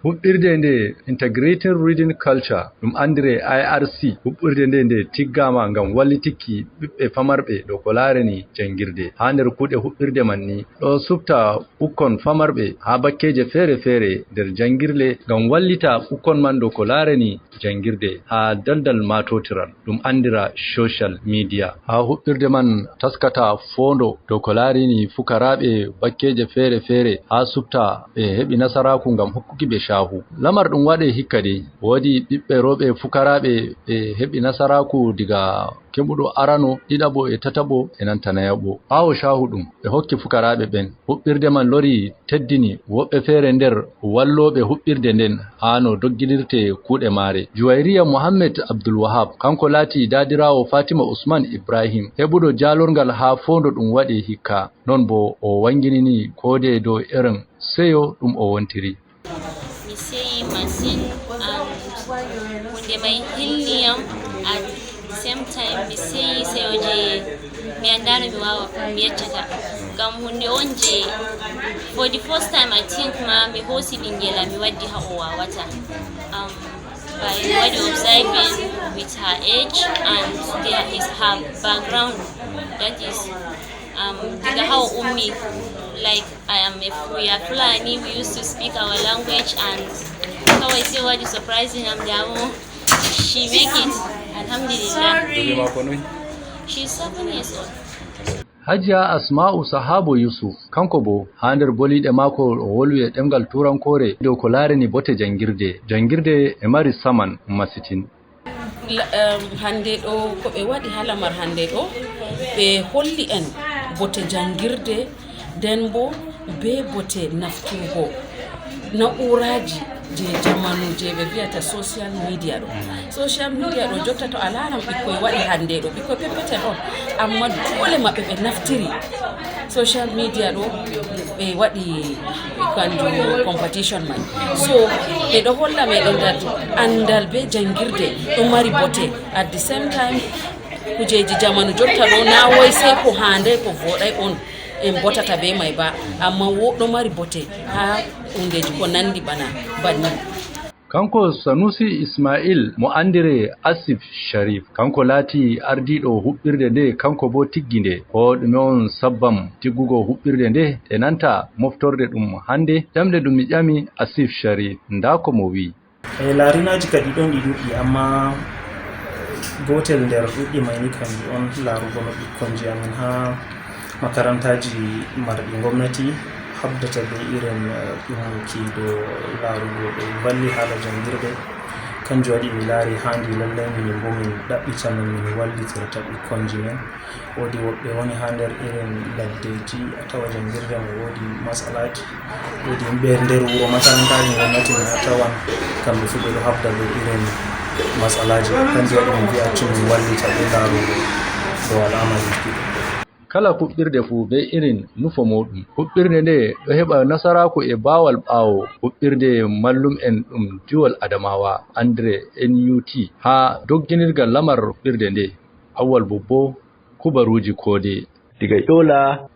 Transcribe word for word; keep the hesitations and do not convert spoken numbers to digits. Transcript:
Huɓɓirde nde Integrated Reading Culture, ɗum anndire I R C, huɓɓirde nde nde tiggaama ngam wallitikki ɓiɓɓe famarɓe dow ko laarani janngirde. Haa nder kuuɗe huɓɓirde man ni, ɗo suɓta ɓukkon famarɓe haa bakkeeje feere-feere nder janngirle ngam wallita ɓukkon man dow ko laarani janngirde haa daldal maatotiral, ɗum anndira social media. Haa huɓɓirde man taskata foondo dow ko laarini fukaraaɓe bakkeeje feere-feere haa suɓta ɓe heɓi nasaraaku ngam hokkuki ɓe caahu. Lamar ɗum waɗe hikka dey, woodi ɓiɓɓe rewɓe fukaraaɓe ɓe heɓi nasaraaku diga keɓuɗo arano, ɗiɗaɓo e tataɓo e nanta nayaɓo. Ɓaawo caahu ɗum, ɓe hokki fukaraaɓe ɓen. Huɓɓirde man lori teddini woɓɓe feere nder wallooɓe huɓɓirde nden haa no dogginirte kuuɗe maare. Juwayriya Mohammed Abdul Wahab, kanko laati daadiraawo Fatima Usman Ibrahim, heɓuɗo jaalorgal haa foondo ɗum waɗi hikka. Non bo o wanginini koode dow irin seyo ɗum o wontiri. Mi seyi masin, and hunde mai hilni yam. At the same time, mi seyi seyo je mi anndaa no mi waawa mi yeccata. Ngam hunde on je, for the first time, I think, ma mi hoosi ɓingel am mi waddi haa o waawata. Um, by mi waɗi observing with her age and there is her background. That is, um, diga haa o ummi, like, I am a, we are Fulani, we used to speak our language, and kawai sai o waɗi surprising am, damo she make it. Alhamdulillah. Sorry. She's seven years old. Hajiya Asma'u Sahabo Yusuf, kanko bo, haa nder boliiɗe maako o wolwi e ɗemngal tuurankoore dow ko laarani bote janngirde. Janngirde e mari saman masitin. La-, em, hannde ɗo, ko ɓe waɗi haa lamar hannde ɗo, ɓe holli en bote janngirde, nden bo be bote nafturgo na'uuraaji je jamanu je ɓe vi'ata social media ɗo. Social media ɗo, jotta to a laaran ɓikkoy waɗi hannde ɗo, ɓikkoy peppetel on, amma doole maɓɓe ɓe naftiri social media ɗo, ɓe waɗi kanjum competition man. So, ɓe ɗo holla meɗen that anndal be janngirde ɗo mari bote. At the same time, kujeji jamanu jotta ɗo, na wai sai ko haandai, ko voɗai on en botata be mai ba, amma wo ɗo mari bote haa hundeji ko nandi bana banni. Kanko Sanusi Ismail mo anndire Asif Sharif, kanko laati ardiiɗo huɓɓirde nde, kanko bo tiggi nde. Ko ɗume on sabbam tiggugo huɓɓirde nde? E nanta moftorde ɗum hannde, ƴamɗe ɗum mi ƴami Asif Sharif, ndaa ko mo wi'i. E, laarinaaji kadi ɗon ɗi ɗuɗɗi, amma gootel nder ɗuɗɗi may ni kanjum on laarugo no ɓikkonji amin haa makarantaaji marɗi ngomnati habdata be irin, eh, ummuki dow laarugo ɓe valli haala janngirde. Kanjum waɗi mi laari haandi lallay minin boo min ɗaɓɓita no min wallitirta ɓikkonji men. Woodi woɓɓe woni haa nder irin laddeeji, a tawa janngirde mo woodi masalaaji. Woodi yimɓe nder wuro, makarantaaji ngomnati men, a tawan kamɓe fuu ɓe ɗo habda dow irin masalaaji. Kanjum waɗi min mbi'a accu min wallita ɓe laarugo dow al'amariiji ɗiɗo. Kala huɓɓirde fuu bee irin nufo muuɗum. Huɓɓirde nde ɗo heɓa nasaraaku e baawal ɓaawo huɓɓirde mallum'en ɗum diwol Adamawa, anndire N U T, haa dogginirgal lamar huɓɓirde nde. Awwal Bobbo, kubaruuji koode. Diga Yola,